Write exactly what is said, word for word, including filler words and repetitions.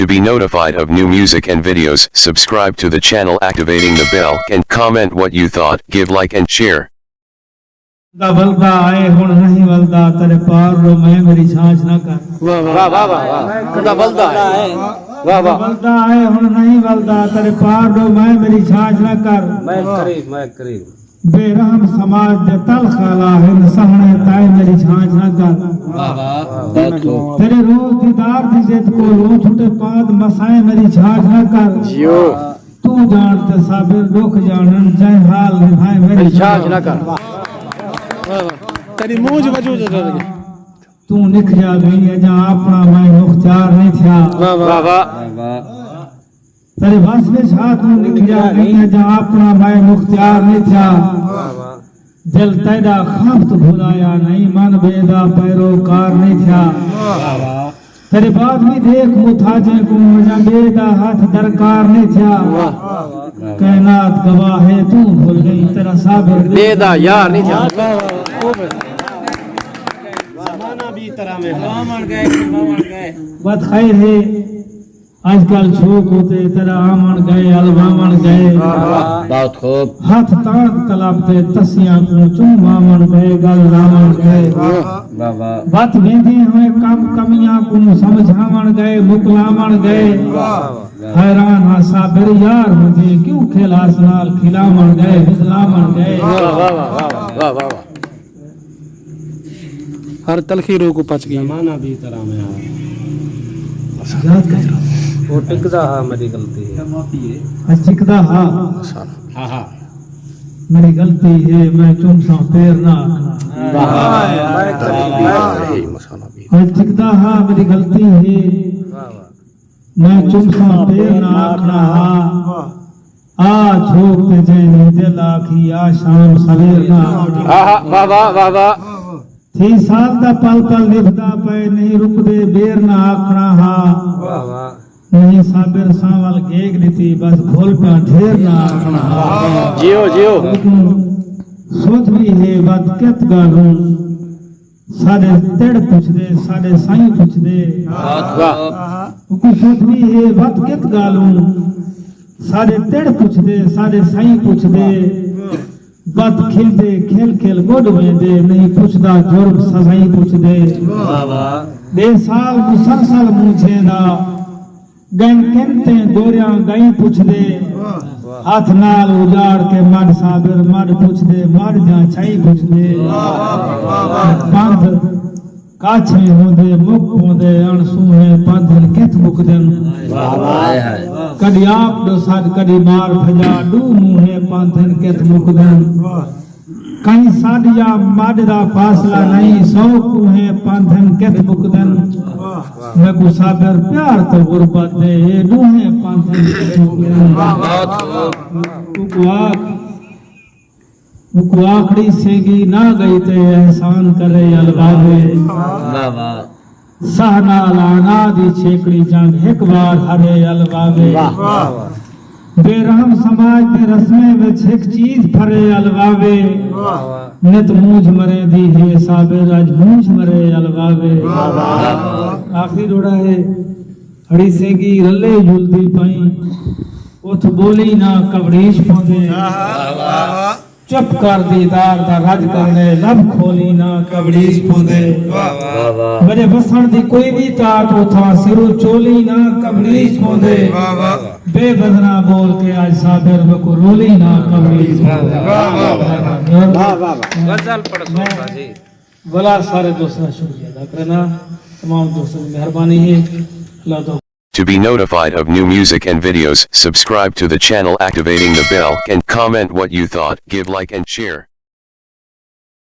To be notified of new music and videos, subscribe to the channel, activating the bell, and comment what you thought, give like and share. دا ولدا آئے ہݨ نہیں ولدا، تیݙے پار ݙو میں میری چھانچھ نہ کر۔ واہ، واہ، واہ، واہ۔ دا ولدا آئے۔ واہ، واہ۔ ولدا آئے ہݨ نہیں ولدا، تیݙے پار ݙو میں میری چھانچھ نہ کر۔ میں قریب، میں قریب۔ بے رحم سماج دے تلخ آلا ہن، سہݨے تائیں میری چھانچھ نہ کر۔ واہ، واہ، بہت خوب۔ تیݙے روز دیدار دی ضد کولوں چھٹے پاند مسائیں میری چھانچھ نہ کر۔ جیو۔ توں ڄاݨ تے صابر ݙکھ ڄاݨن، جئیں حال نبھائیں میری چھانچھ نہ کر۔ واہ، واہ۔ تیݙی مونجھ وجود ڈر گئی۔ توں نکھیا ڳئیں اڄاں آپݨا میں مختیار نہیں تھیا۔ واہ، واہ۔ واہ، واہ۔ تیݙے وس وچ ہا توں نکھیا ڳئیں اڄاں آپݨا میں مختیار نہیں تھیا۔ واہ، واہ۔ دل تیݙا خفت بھلایا نہیں، من ٻئے دا پیروکار نہیں تھیا۔ واہ، واہ۔ تیݙے بعد وی ݙیکھ متھاجیں کوں، اڄاں ٻئے دا ہتھ درکار نہیں تھیا۔ واہ۔ کائنات گواہ ہے توں بھل ڳئیں، تیݙا صابر ٻئے دا یار نہیں تھیا۔ زمانہ بھی طرح میں ہے۔ بات خیر ہے، اڄ کل شوق ہوتے تیݙا آوݨ ڳئے، الواوݨ ڳئے۔ بہت خوب۔ ہتھ تاک طلب تے تسیاں کوں چوماوݨ ڳئے، ڳل لاوݨ ڳئے۔ واہ، واہ۔ وت ویندے ہوئے کم کمیاں کوں سمجھاوݨ ڳئے، مکلاوݨ ڳئے۔ واہ، واہ۔ حیران ہاں صابر یار ہوندے، کیوں کھلاس نال کھلاوݨ ڳئے، وزلاوݨ ڳئے۔ واہ، واہ، واہ۔ ہر تلخی روح کوں پچ ڳئی۔ زمانہ بھی طرح میں آ۔ یاد کر۔ او ٹکدا ہا، میݙی غلطی ہے۔ اڄ ٹکدا ہا۔ ہا، ہا۔ میݙی غلطی ہے، میں چمساں پیر نہ آکھݨا۔ واہ، واہ۔ اڄ ٹکدا ہا، میݙی غلطی ہے۔ واہ، واہ۔ میں چمساں پیر نہ آکھݨا ہا۔ آ جھوک تے جئیں نی دل آکھی، آ شام سویر نہ آکھݨا۔ آہا، واہ، واہ، واہ، واہ۔ تھی سال دا پل پل نبھدا پئے، نہیں رکدے بیر نہ آکھݨا ہا۔ واہ، واہ۔ نہیں صابر سانول گیگ ݙتی، بس بھل پیاں ڈھیر نہ آکھݨا ہا۔ جیو، جیو۔ لیکن سدھ وی ہے وت کت ڳالھوں، ساݙے تڑ پچھدے، ساݙے سائیں پچھدے۔ واہ۔ اوکوں سدھ وی ہے وت کت ڳالھوں، ساݙے تڑ پچھدے، ساݙے سائیں پچھدے۔ وت کھلدے کھل کھل ڳݙ ویندے، نہیں پچھدا جرم سزائیں پچھدے۔ واہ، واہ۔ ݙے سال مسلسل مونجھیں دا، ڳن کن تے گوریاں ڳئیں پچھدے۔ واہ۔ ہتھ نال اجاڑ کے مݙ صابر مݙ پچھدے، مݙ دیاں چھئیں پچھدے۔ واہ، واہ، واہ۔ پندھ کاچھیں ہوندے مک پوندے، اݨ سونہے پندھ ہن کتھ مکدن۔ واہ، واہ۔ کݙی آپ ݙو سݙ، کݙی مار بھڄا، ݙو مونہے پندھ ہن کتھ مکدن۔ واہ۔ کہیں سݙ یا مݙ دا فاصلہ نہیں، سو کوہیں پندھ ہن کتھ مکدن۔ واہ۔ میکوں صابر پیار تے غربت دے، اے ݙوہیں پندھ ہن کتھ مکدن۔ واہ، واہ۔ اوکوں آکھ، اوکوں آکھڑی سینگی نہ ڳئی تے احسان کرے الواوے۔ واہ، واہ۔ ساہ نال آنا دی چھیکڑی جنگ ہک وار ہرے الواوے۔ واہ، واہ۔ بے رحم سماج دے رسمیں وچ ہک چیز پھرے الواوے۔ واہ، واہ۔ نت مونجھ مریندی ہے صابر، اڄ مونجھ مرے الواوے۔ واہ، واہ۔ آخری ݙوہڑا ہے، ہڑی سینگی رلے جلدی پئیں، اتھ ٻولی نہ کبڑیش پوندے۔ واہ، واہ۔ چپ کر دیدار دا رڄ کرݨے، لب کھولی نہ کبڑیج پوندے۔ واہ، واہ۔ میݙے وسݨ دی کوئی وی تاٹ اتھاں، سروں چولی نہ کبڑیج پوندے۔ واہ، واہ۔ بے وزنا ٻول کے اڄ صابر میکوں رولی نہ کبڑیج پوندے۔ واہ، واہ، واہ۔ واہ، واہ، واہ۔ غزل پڑھسو میں جی۔ ولا سارے دوستاں دا شکریہ ادا کرنا، تمام دوستاں دی مہربانی ہے۔ اللہ تو To be notified of new music and videos, subscribe to the channel, activating the bell, and comment what you thought, give like and share.